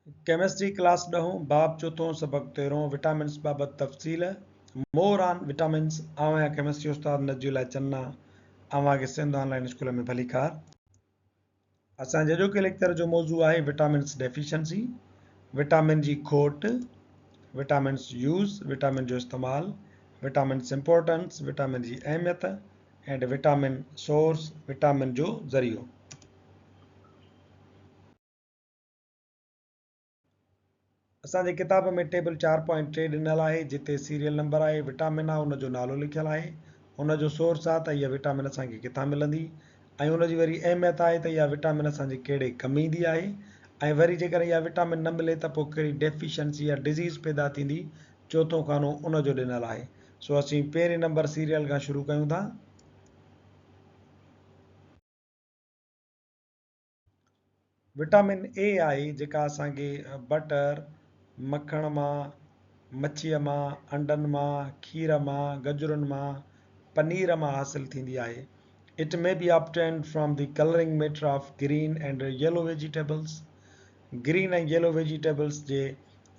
Chemistry class ڏهون، باب چوٿون، سبق تيرهون، وٽامنس بابت تفصيل، More on Vitamins، آئون آهيان ڪيمسٽري استاد نجي الله چنا، اوهان کي سنڌ آن لائين اسڪول ۾ ڀليڪار. اسان جي اڄوڪي ليڪچر جو موضوع آهي وٽامنس ڊيفيشنسي، وٽامن جي کوٽ، وٽامنس يوز، وٽامن جو استعمال، وٽامنس امپورٽنس، وٽامن جي اهميت، اينڊ وٽامن سورس، وٽامن جو ذريعو. اسان جي ڪتاب ۾ ٽيبل 4.3 ڏنل آهي جتي سيريل نمبر آهي، وٽامن آهي ان جو نالو لکيل آهي، ان جو سورس آهي ته اها وٽامن اسان کي ڪٿان ملندي ۽ ان جي وري اهميت آهي ته اها وٽامن اسان جي ڪهڙي ڪم ايندي آهي ۽ وري جيڪڏهن اها وٽامن نه ملي ته پوء ڪهڙي ڊيفيشنسي يا ڊزيز پيدا ٿيندي، چوٿون خانو ان جو ڏنل آهي. سو اسين پهرين نمبر سيريل کان شروع ڪيون ٿا. وٽامن اي آهي جيڪا اسان کي بٽر، مکڻ مان، مڇيء مان، انڊن مان، کير مان، گجرن مان، پنير مان حاصل ٿيندي آهي. It may be obtained from the colouring matter of green and yellow vegetables. Green ۽ yellow vegetables جي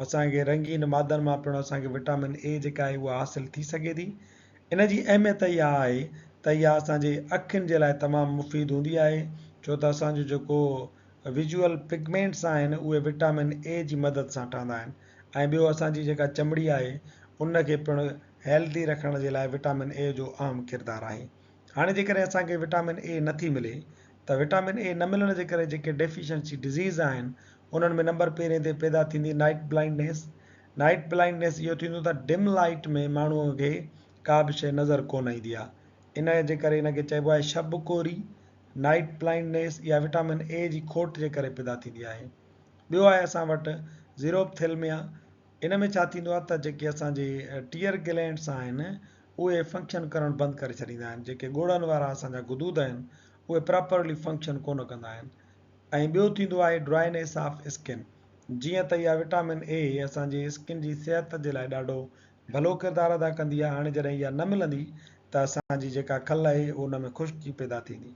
اسان کي رنگين مادن مان پڻ اسان کي وٽامن اي جيڪا آهي اها حاصل ٿي سگهي ٿي. ان جي اهميت اها آهي ته اها اسان جي اکين جي لاء تمام مفيد هوندي آهي ڇو ته اسان جو جيڪو ويزوئل پگمينٽس آهن اهي وٽامن اي جي مدد سان ٺهندا آهن ۽ ٻيو اسان جي جيڪا چمڙي آهي ان کي پڻ هيلدي رکڻ جي لاء وٽامن اي جو اهم ڪردار آهي. هاڻي جيڪڏهن اسان کي وٽامن اي نه ٿي ملي ته وٽامن اي نه ملڻ جي ڪري جيڪي ڊيفيشنسي ڊزيز آهن انهن ۾ نمبر پهرين تي پيدا ٿيندي نائٽ بلائنڊنيس نائيٽ بلائنڊنيس اهو ٿيندو ته ڊم لائيٽ ۾ ماڻهوء کي ڪا به شيء نظر ڪونه ايندي آهي. ان جي ڪري ان کي چئبو آهي شب ڪوري. نائيٽ بلائنڊنيس اها وٽامن اي جي کوٽ جي ڪري پيدا ٿيندي آهي. ٻيو آهي اسان وٽ زيروپٿيلميا. ان ۾ ڇا ٿيندو آهي ته جيڪي اسان جي ٽيئر گلينڊس آهن اهي فنڪشن ڪرڻ بند ڪري ڇڏيندا آهن. جيڪي ڳوڙهن وارا اسان جا غدود آهن اهي پراپرلي فنڪشن ڪونه ڪندا آهن. ۽ ٻيو ٿيندو آهي ڊرائنيس آف اسڪن. جيئن ته اها وٽامن اي اسان جي اسڪن جي صحت جي لاء ڏاڍو ڀلو ڪردار ادا ڪندي آهي، هاڻي جڏهن اها نه ملندي ته اسان جي جيڪا کل آهي ان ۾ خشڪي پيدا ٿيندي.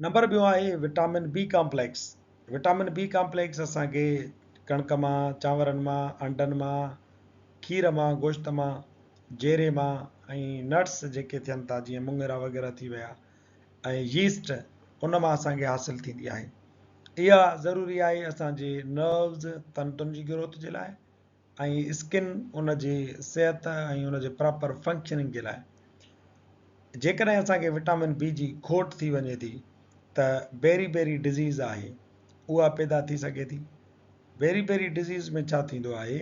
نمبر ٻيون آهي vitamin B complex. Vitamin B complex اسان کي ڪڻڪ مان، چانورن مان، انڊن مان، کير مان، گوشت مان، جيري مان ۽ نٽس جيڪي ٿين ٿا جيئن مڱيرا وغيره ٿي ويا ۽ ييسٽ ان مان اسان کي حاصل ٿيندي آهي. اها ضروري آهي اسان جي نروز، تنتن جي گروٿ جي لاء ۽ اسڪن ان جي صحت ۽ ان جي پراپر فنڪشننگ جي لاء. جيڪڏهن اسان کي وٽامن بي جي کوٽ ٿي وڃي ٿي ته بيري بيري ڊزيز آهي اها پيدا ٿي سگهي ٿي. بيري بيري ڊزيز ۾ ڇا ٿيندو آهي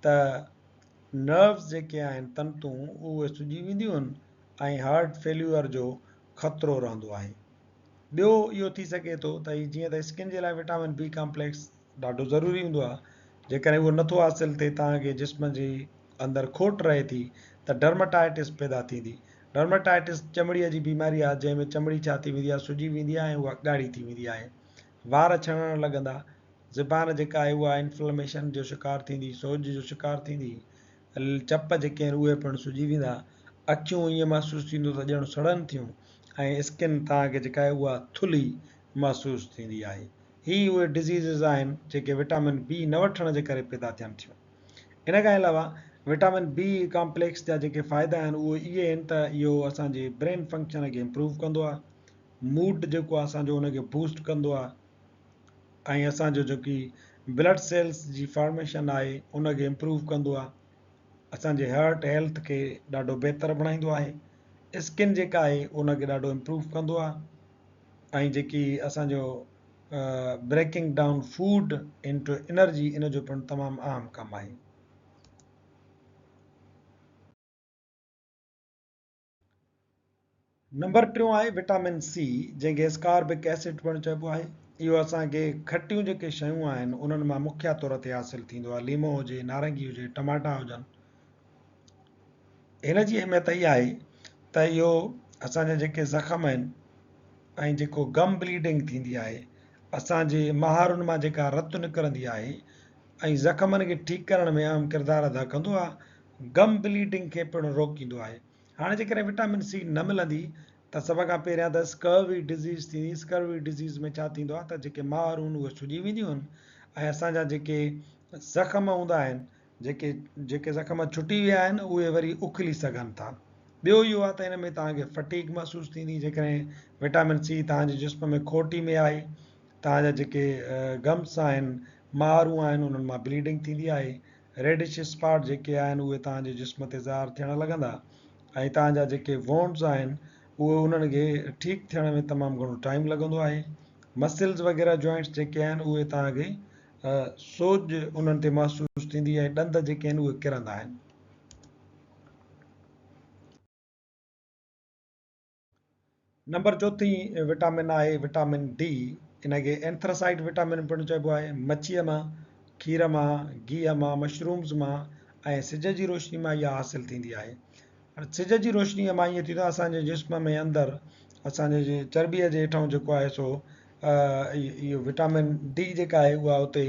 ته نروز جيڪي آهن تنتون اهي سڄي وينديون آهن ۽ هارٽ فيليوئر جو خطرو رهندو آهي. ٻيو اهو ٿي سگهي ٿو ته هي جيئن ته اسڪن جي لاء وٽامن بي ڪامپليڪس ڏاڍو ضروري هوندو آهي جيڪڏهن اهو نٿو حاصل ٿئي توهان کي جسم جي اندر کوٽ رهي ٿي ته ڊرماٽائٽس پيدا ٿيندي. ڊرماٽائٽس چمڙي جي بيماري آهي جنهن ۾ چمڙي ڇا ٿي ويندي آهي سجي ويندي آهي ۽ اها ڳاڙهي ٿي ويندي آهي. وار ڇڻڻ لڳندا. زبان جيڪا آهي اها انفلميشن جو شڪار ٿيندي سوڄ جو شڪار ٿيندي. چپ جيڪي آهن اهي پڻ سڄي ويندا، اکيون ائين محسوس ٿيندو ته ڄڻ سڙن ٿيون ۽ اسڪن توهان کي جيڪا آهي اها ٿلهي محسوس ٿيندي آهي. هي اهي ڊزيزز آهن جيڪي وٽامن بي نه وٺڻ جي ڪري پيدا ٿين ٿيون. ان کان علاوه وٽامن بي ڪامپليڪس جا جيڪي فائدا آهن اهي اهي آهن ته اهو اسان جي برين فنڪشن کي امپروو ڪندو آهي، موڊ جيڪو آهي اسان جو ان کي بوسٽ ڪندو آهي. ۽ اسان جو جيڪي بلڊ سيلز جي فارميشن آهي ان کي امپروو ڪندو آهي اسان جي هارٽ هيلٿ کي ڏاڍو بهتر بڻائيندو آهي اسڪن جيڪا آهي ان کي ڏاڍو امپروو ڪندو آهي ۽ جيڪي اسان جو breaking down food into energy ان جو پڻ تمام اهم ڪم آهي. نمبر ٽيون آهي وٽامن سي جنهن کي اسڪاربڪ ايسڊ پڻ چئبو آهي. اهو اسان کي کٽيون جيڪي شيون آهن انهن مان مکيه طور تي حاصل ٿيندو آهي. ليمو هجي، نارنگي هجي، ٽماٽا هجن. هن جي اهميت اها آهي ته اهو اسان جا جيڪي زخم آهن ۽ جيڪو گم بليڊنگ ٿيندي آهي، اسان جي مهارن مان جيڪا رت نڪرندي آهي ۽ زخمن کي ٺيڪ ڪرڻ ۾ اهم ڪردار ادا ڪندو آهي. گم بليڊنگ کي پڻ روڪيندو آهي. هاڻي جيڪڏهن وٽامن سي نه ملندي ته سڀ کان پهريان ته اسڪروي ڊزيز ٿيندي. اسڪروي ڊزيز ۾ ڇا ٿيندو آهي ته جيڪي مهارون اهي سڄي وينديون آهن ۽ اسان جا جيڪي زخم هوندا آهن، جيڪي جيڪي زخم ڇٽي ويا آهن اهي وري اکلي سگهن ٿا. ٻيو اهو آهي ته ان ۾ توهان کي فٽيگ محسوس ٿيندي. جيڪڏهن وٽامن سي توهان جي جسم ۾ کوٽي ۾ آهي، توهان جا جيڪي گمس آهن، مهارون آهن، انهن مان بليڊنگ ٿيندي آهي. ريڊش اسپاٽ جيڪي آهن اهي توهان جي جسم تي ظاهر ٿيڻ لڳندا ۽ توهان جا جيڪي وونڊز آهن اهي انهن کي ٺيڪ ٿيڻ ۾ تمام گهڻو ٽائيم لڳندو آهي. مسلز وغيره جوائنٽس جيڪي آهن اهي توهان کي سوڄ انهن تي محسوس ٿيندي ۽ ڏند جيڪي آهن اهي ڪرندا آهن. نمبر چوٿين وٽامن آهي وٽامن ڊي. ان کي اينٿراسائيٽ وٽامن پڻ چئبو آهي. مڇيء مان، کير مان، گيهه مان، مشرومز مان ۽ سج جي روشني مان اها حاصل ٿيندي آهي. هاڻي سج جي روشنيء مان ائين ٿيندو آهي اسان جي جسم ۾ اندر اسان جي چرٻيء جي هيٺان جيڪو آهي سو اهو وٽامن ڊي جيڪا آهي اها اتي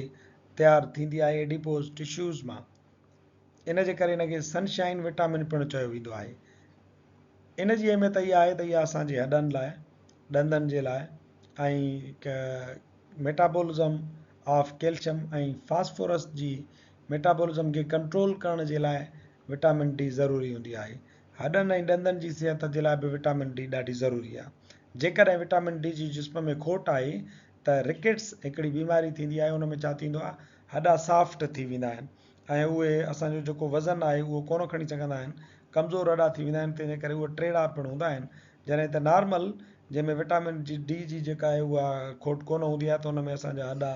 تيار ٿيندي آهي ايڊيپوز ٽشوز مان. ان جي ڪري ان کي سن شائن وٽامن پڻ چيو ويندو آهي. ان جي اهميت اها آهي ته اها اسان جي هڏن لاء، ڏندن جي لاء ۽ ميٽابولزم آف ڪيلشم ۽ فاسفورس جي ميٽابولزم کي ڪنٽرول ڪرڻ جي لاء وٽامن ڊي ضروري هوندي آهي. هڏن ۽ ڏندن جي صحت جي لاء به وٽامن ڊي ڏاڍي ضروري آهي. جيڪڏهن وٽامن ڊي جي جسم ۾ کوٽ آهي ته رڪيٽس هڪڙي بيماري ٿيندي آهي ان ۾ ڇا ٿيندو آهي هڏا سافٽ ٿي ويندا آهن ۽ اهي اسان جو جيڪو وزن آهي اهو ڪونه کڻي سگهندا آهن، ڪمزور هڏا ٿي ويندا آهن تنهن جي ڪري اهي ٽيڙا پڻ هوندا آهن. جڏهن ته نارمل جنهن ۾ وٽامن جي ڊي جي جيڪا آهي اها کوٽ ڪونه هوندي آهي ته ان ۾ اسان جا هڏا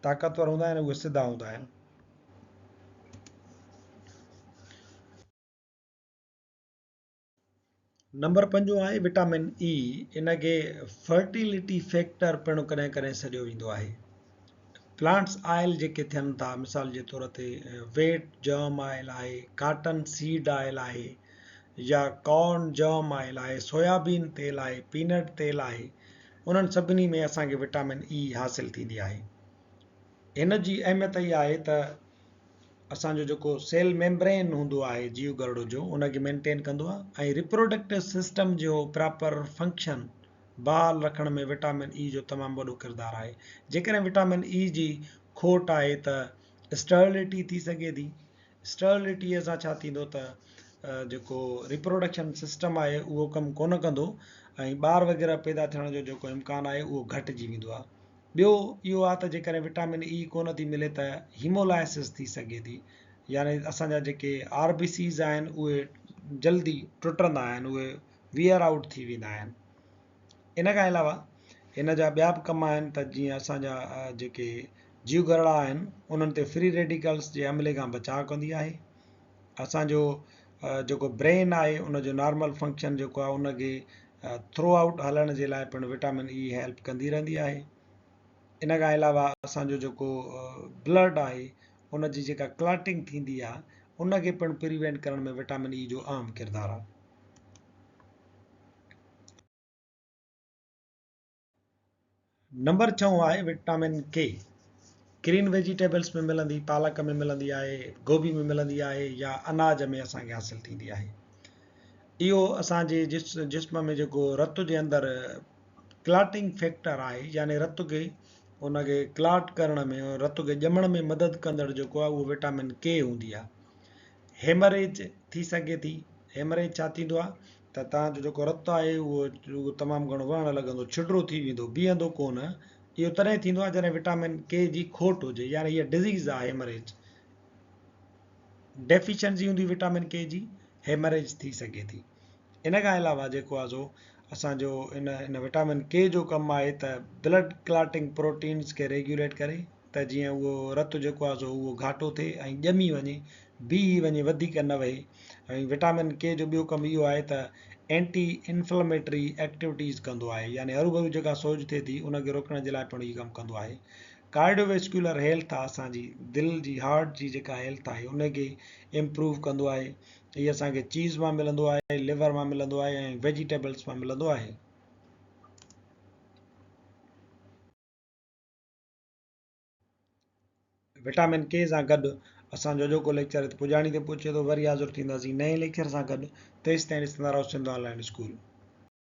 طاقتور هوندا آهن اهي سڌا هوندا آهن. نمبر پنجون آهي وٽامن اي. ان کي فرٽيلٽي فيڪٽر پڻ ڪڏهن ڪڏهن سڏيو ويندو آهي. پلانٽس آئل جيڪي ٿين ٿا مثال جي طور تي ويٽ جرم آئل آهي، ڪاٽن سيڊ آئل آهي يا ڪارن جرم آئل آهي، سويابين تيل آهي، پينٽ تيل آهي، انهن سڀني ۾ اسان کي وٽامن اي حاصل ٿيندي آهي. هن جي اهميت اها آهي ته اسان جو جيڪو سيل ميمبرين هوندو آهي جيو گرڙو جو ان کي مينٽين ڪندو آهي ۽ ريپروڊڪٽو سسٽم جو پراپر فنڪشن بحال رکڻ ۾ وٽامن اي جو تمام وڏو ڪردار آهي. جيڪڏهن وٽامن اي جي کوٽ آهي ته اسٽرلٽي ٿي سگهي ٿي. اسٽرلٽي سان ڇا ٿيندو ته جيڪو ريپروڊڪشن سسٽم آهي اهو ڪم ڪونه ڪندو ۽ ٻار وغيره پيدا ٿيڻ جو جيڪو امڪان آهي اهو گهٽجي ويندو آهي. ٻيو اهو آهي ته جيڪڏهن وٽامن اي ڪونه ٿي ملي ته هيمولائسس ٿي سگهي ٿي يعني اسان جا جيڪي آر بي سيز آهن اهي جلدي ٽٽندا آهن اهي ويئر آئوٽ ٿي ويندا آهن. ان کان علاوه هن جا ٻيا به ڪم آهن ته جيئن اسان جا جيڪي جيوگهرڙا آهن انهن تي فري ريڊيڪلس جي حملي کان بچاء ڪندي آهي. اسان جو جيڪو برين آهي ان جو نارمل فنڪشن جيڪو آهي ان کي ٿرو آئوٽ هلڻ جي لاء پڻ وٽامن اي هيلپ ڪندي رهندي آهي. ان کان علاوه اسان جو جيڪو بلڊ آهي ان جي جيڪا ڪلاٽنگ ٿيندي آهي ان کي پڻ پريوينٽ ڪرڻ ۾ وٽامن اي جو اهم ڪردار آهي. نمبر ڇهون آهي وٽامن ڪي. گرين ويجيٽيبلس ۾ ملندي، پالڪ ۾ ملندي آهي، گوبي ۾ ملندي آهي يا اناج ۾ اسان کي حاصل ٿيندي آهي. اهو اسان جي جسم ۾ جيڪو رت جي اندر ڪلاٽنگ فيڪٽر آهي يعني رت کي ان کي ڪلاٽ ڪرڻ ۾ رت کي ڄمڻ ۾ مدد ڪندڙ جيڪو آهي اهو وٽامن ڪي هوندي آهي. هيمريج ٿي سگهي ٿي. هيمريج ڇا ٿيندو آهي ته توهان جو جيڪو رت آهي اهو تمام گهڻو وهڻ لڳندو، ڇڊرو ٿي ويندو، بيهندو ڪونه. اهو تڏهن ٿيندو آهي جڏهن وٽامن ڪي جي کوٽ هجي يعني هيء ڊزيز آهي هيمريج. ڊيفيشنسي هوندي وٽامن ڪي جي، هيمريج ٿي سگهي ٿي. ان کان علاوه جيڪو آهي سو اسان جو ان ان وٽامن ڪي جو ڪم آهي ته بلڊ ڪلاٽنگ پروٽينز کي ريگيوليٽ ڪري. ته جيئن اهو رت جيڪو آهي سو اهو گهاٽو ٿئي ۽ ڄمي وڃي، بيهي وڃي وڌيڪ نه وهي ۽ وٽامن ڪي جو ٻيو ڪم اهو آهي ته اينٽي انفلميٽري ايڪٽيوٽيز ڪندو آهي يعني هروڀرو جيڪا سوڄ ٿئي ٿي ان کي روڪڻ جي لاء پڻ هي ڪم ڪندو آهي. ڪارڊيو ويسڪيولر هيلٿ آهي اسان جي دل جي هارٽ جي جيڪا هيلٿ آهي ان کي امپروو ڪندو آهي. هي اسان کي چيز مان ملندو آهي، ليور مان ملندو آهي ۽ ويجيٽيبلز مان ملندو آهي. وٽامن ڪي سان گڏ اسان جو اڄوڪو ليڪچر هت پڄاڻي تي پهچي ٿو. وري حاضر ٿينداسين نئين ليڪچر سان گڏ. تيستائين ڏسندا رهو سنڌ آن لائين اسڪول.